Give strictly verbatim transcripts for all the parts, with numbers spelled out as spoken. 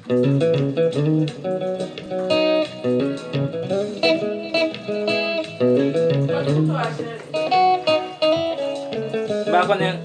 M pa konnen.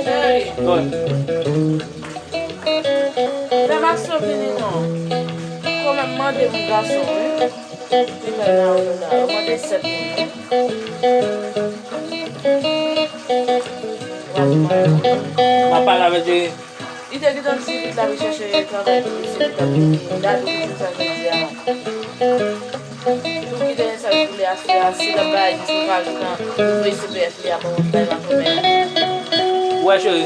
Hey! Lè Maxo vini non. Kòmè m mande pou gason wi. Li bay nan ou la. Yo mande sèt moun wi. M ap pale avèk li. Li te gentan di li t ap chèche travay pou li, se li t ap vini. Dadou pou sa jodi a. Tou ki te gen sa pou li a fè a, si l ap bay, li sou kal nan, li voye C P F li a ban w bay Maxo men. Wè cheri.